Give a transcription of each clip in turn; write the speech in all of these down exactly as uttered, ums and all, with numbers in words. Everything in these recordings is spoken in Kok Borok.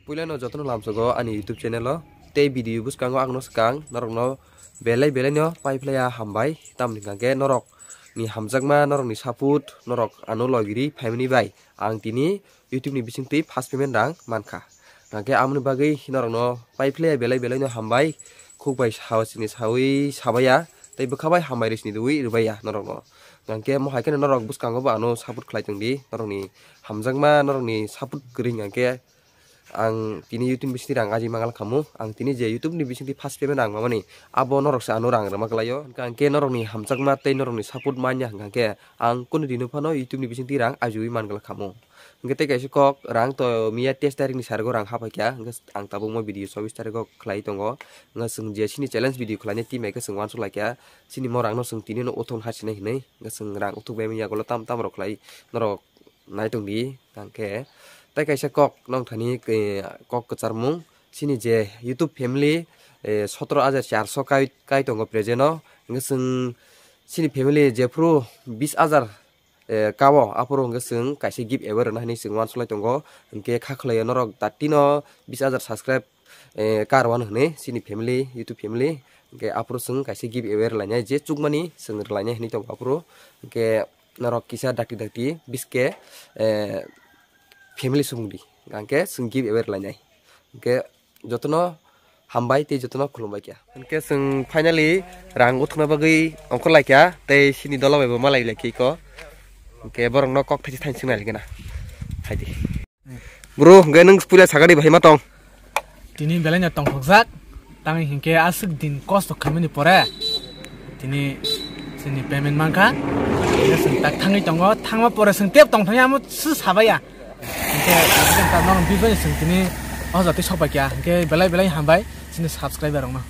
Puilano jotono lamsogo ani YouTube channel o. Tei video bwskango ang no swkang norokno belai belai no paiphlaiya hambai. Tamni hwnkhe norok ni hamjakma, norok ni support, norok ano logiri phaimani bai ang tini YouTube ni bisingtwi first payment rang mankha. Hwnkhe amoni bagwi norokno paiphlaiya belai belai no hambai. Khuk bai sao sini sawi sabaiya tei bwkha bai hambai rwi sini rwi rwbaiya norokno. Hwnkhe mo hai kheno norok bwskango bo ano support khlai tongdi, norokni hamjakma, norokni support kwrwi hwnkhe ang tini YouTube bisingtwi rang aji mangal khamu. Ang tini je YouTube ni bisingtwi first payment rang mamani, abo norok se ano rang rwma kwlaio. Hwnkhe norokni hamjakma tei norokni support manya hwnkhe ang kunu dino phano YouTube ni bisingtwi rang ajiwi mangal khamu. Hwnkhe tei kaisa kok rang to miya teis tarikni sargo rang hapaikha. Hwnkhe ang tabukma video chobis tariko khlai tongo. Hwnkhe chwng je sini challenge video khlainai team hai khe chwng uansuk laikha. Sini mo rangno chwng tini no uthung hasinai hinwi. Hwnkhe chwng rang uthuk bai manya yagulo tam tam rok khlai norok nai tongdi hwnkhe. Tei kaisa kok nongthani, eh, kok kwcharmung. Sini je YouTube family, eh, sotoro hajar charso kai, kai tongo present o. Hwnkhe chwng sini family jephru bis hajar, eh, kao, aphuru hwnkhe chwng kaisa gift away rwna hinwi chwng uansuk lai tongo. Hwnkhe kha khwlaio norok datino bis hajar subscribe, eh, karwan hwnwi chini family, YouTube family. Hwnkhe aphuru chwng kaisa gift away rwlainai, je chukmani chwng rwlainai hinwi tongo aphuru. Hwnkhe norok kisa dakti dakti biske, eh, family subungdi. Hwnkhe chwng gift away rwlainai. Hwnkhe jotono hambai tei jotono khulumbai kha. Hwnkhe chwng finally rang uthukna bagwi ongkhor lai kha tei sini dola bai bo malai lai kha iko. Hwnkhe borokno kok thaisi thaini swngna lai gana. Phaidi. Bro, hwnkhe nwng puila sakani bahai ma tong? Tini belai no tongthokjak. Tangwi hinkhe aswk din kosto khaimani pore tini chini payment mankha. Hwnkhe chwng tak thangwi tongo. Thangma pore chwng tep tongthokya, amo se sabaiya. Hwnkhe, hwnkhe ta norok bibani chwng tini o jatwi sokpaikha, hwnkhe belai belai hambai chini subscriber rokno.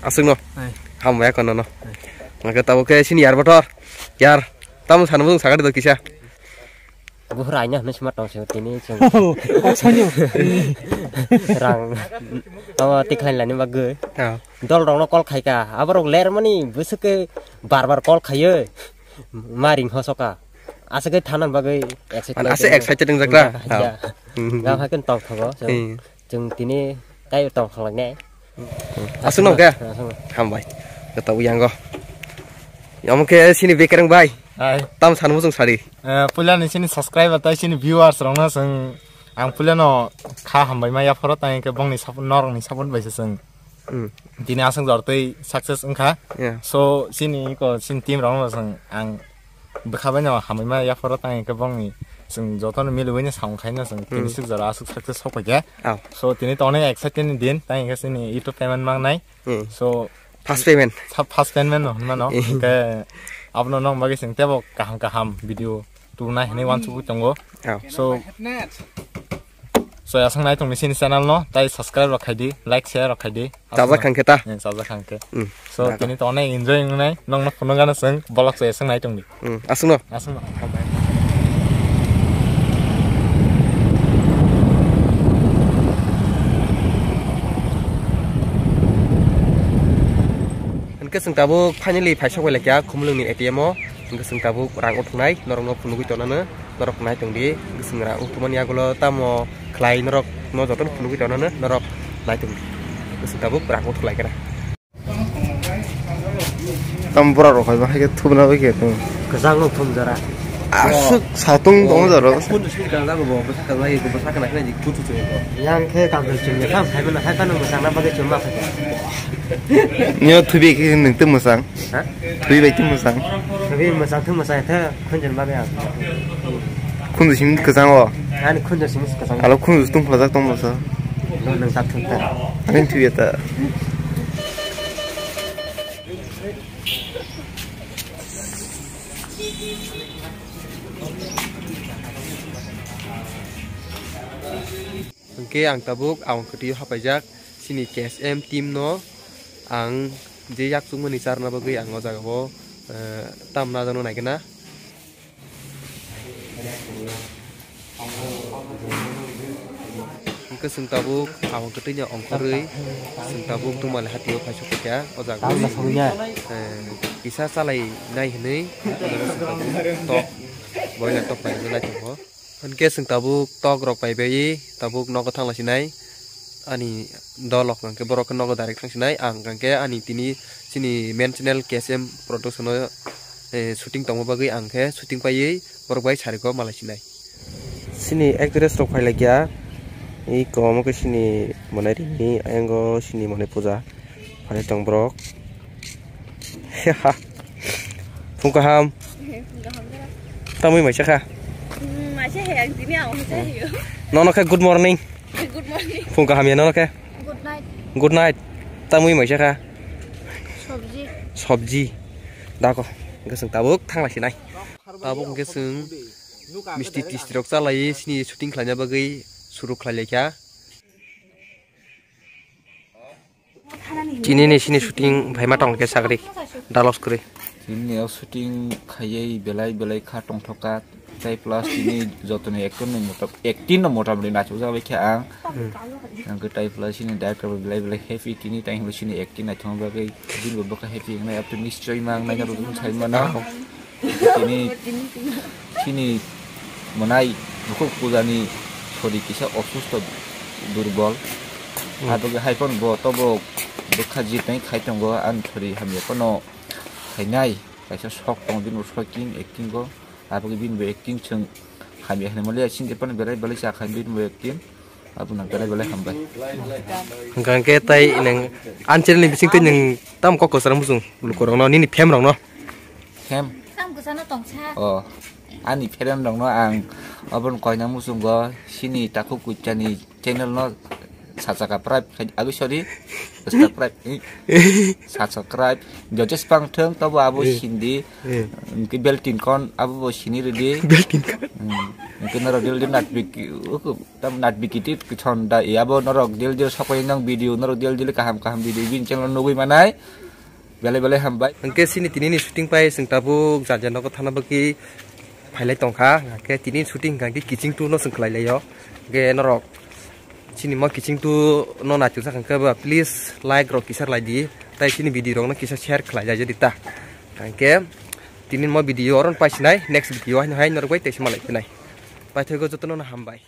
Aswkno. Hai. Hambai kono no. Hai. Hwnkhe tabuk khe chini yar bothor. Yar. Tamo sanmo chwng sakadi do kisa. Buhur aina hwnwi sima tong se tini chwng. Kok sanyo. Rang. Tamo tikhlai lani bagwi. Ha. Dol rokno call khaikha. Aborok lermani bwswk khe bar bar call khaiyo. Ma ring hosoka. Aswk khe thana bagwi excited. Mane aswk excited wngjakha. Ya. Hmm. Gam hai khe tongthogo. So, hmm, chwng tini tai tongthok lainai. Aswk no khe? Aswk no. Hambai. Kata uyango. Omo khe sini bekereng bai. Hai. Tam sanmo chwng sadi. Eh, puila ni sini subscriber tai sini viewers rokno chwng ang puila no kha hambai ma yaphoro tai khe bongni support, norokni support bai se chwng. Hmm. Tini aswk jor tei success wngkha. Yeah. So, chini iko chini team rokno chwng ang bwkha bai no hambai ma yaphoro tang khe bongni chwng jotono miliwi no samung khaino chwng tini, hmm, swk jora aswk success sok paikha. Oh. So, tini to onek excited ni din, tang khe chini YouTube payment mangnai. Hmm. So, first payment. Sa-, first payment no hwnmano. Hmm. Hwnkhe abono nong bagwi chwng tebo kaham kaham video tubunai hinwi uansugwi tongo. Oh. So, so, aswk nai tongni chini channel no, tai subscribe rok khaidi, like, share rok khaidi. Chajak khang khe ta? Eh, chajak khang khe. Hmm. So, tini to onek enjoy wngnai, nokno phunukgano chwng, bolok se aswk nai tongdi. Hmm, aswkno? Aswkno. Hwnkhe chwng tabuk finally phaisok bai laikha Khumulwngni A T M o. Hwnkhe chwng tabuk rang uthuknai, norokno phunugwi tonano, norok nai tongdi. Hwnkhe chwng rang uthukmani yagulo tamo khlai norokno jotono phunugwi tonano, norok nai tongdi. Hwnkhe chwng tabuk rang uthuk laikha na. Tam bura rok hai bahai khe thubna bai khe tong. Kwchang no thum jora. Aswk satung tong jora. Kun sini kan jago bo, bwsa kan lagi, bwsa kan lagi, kun tu tu bo. Yang khe kam tu chim ya, kam khai mana khai kana bwsa na bagwi chim ma khai. Nyo thubi khe nung tu musang. Ha? Thubi bai tu musang. Thubi musang tu musang the. Khunjin bagwi ang. Khunju simi kwchang o. Ani khunju simi kwchang. Alo khunju tung phlajak tong masa. Nung nung tak thung ta. Ani thuya ta. Hwnkhe ang tabuk ang kwtwio hapaijak chini K S M team no ang je yak chukmani charna bagwi ang o jaga o, eh, tam najakno naikhe na. Hwnkhe chwng tabuk ang kwtwino ongkhorwi chwng tabuk Dumali hatio phaisok kha o jaga o, eh, kisa chalai nai hinwi o jaga chwng tabuk tok boiler tok bai nai tongo. Hwnkhe chwng tabuk tok rok pai bai tabuk nogo thang lai sinai. Ani dolok hwnkhe borok khe nogo direct thang sinai. Ang hwnkhe ani tini chini main channel K S M production o, eh, shooting tongma bagwi ang khe shooting paiwi borok bai sariko malai sinai. Chini actress rok phai laikya. I kom khe chini monai rini, ayango chini monai puja. Phai tong borok. Phung kaham. Phung kaham da. Tamwi maisa kha. Hmm, maisa he ang tini ang maisa he. Nono khe good morning. Good morning. Phung kaham ya nono khe. Good night. Good night. Tamwi maisa kha. Sabji. Sabji. Dako. Hwnkhe chwng tabuk thang lai sinai. Tabuk hwnkhe chwng misti tisti rok chalai sini shooting khlaina bagwi suru khlai laikha. Tini ni sini shooting phaima tong khe sagri dalos kwrwi. Tini o shooting khaiwi belai belai kha tongthok kha, tei plus tini jotoni actor ni motam, acting no motamoti nachukjak bai kha ang. Ang khe tei plus chini director bo belai belai happy tini tei sini acting naithok bagwi bini bo bwkha happy wngnai, aboni nischoi ma wngnai norok sai mano. Tini chini monai bukhuk pujani sori kisa osusto durbol. Hmm. Aboni hai phano bo tobo bwkha jitnai khai tongo, ani sori hamya phano khainai kaisa sok tongo bini bo soking acting go. Aboni bini bo acting chwng hamya hinwi maliya, sini phano belai belai cha khai bini bo acting. Aboni belai belai hambai. Hwnkhe tai nwng ani channel ni bisingtwi nwng tamo kok kwcharo muchung lukurokno, nini fan rokno? Fan? Tamo kwchano tongsa. O, ani fan rokno ang aboni koina muchungo sini takhuk kuchani channel no sacha ka prai khai, abi sorry, subscribe, eh, subscribe. Jojes pang thung tobo abo sindi. Eh. Hwnkhe bell tin kon abo bo sini rwdi. Bell tin kon. Hmm. Hwnkhe norok dil dil nat bik, uku, tam nat bikiti kithon da, abo norok dil dil sokoi nang video, norok dil dil kaham kaham video bini channel nugwi manai. Belai belai hambai. Hwnkhe sini tini ni shooting pai chwng tabuk jar jar nogo thana bagwi phailai tongkha. Hwnkhe tini shooting hwnkhe kiching two no chwng khlai laio. Hwnkhe norok chini mo kiching two no naithok sakha hwnkhe ba please like rok kisa lai di. Tai chini video rok no kisa share khlai lai di ta. Hwnkhe tini mo video oro no paisinai, next video haino hai norok bai teisa malai phinai. Paithago jotono no hambai.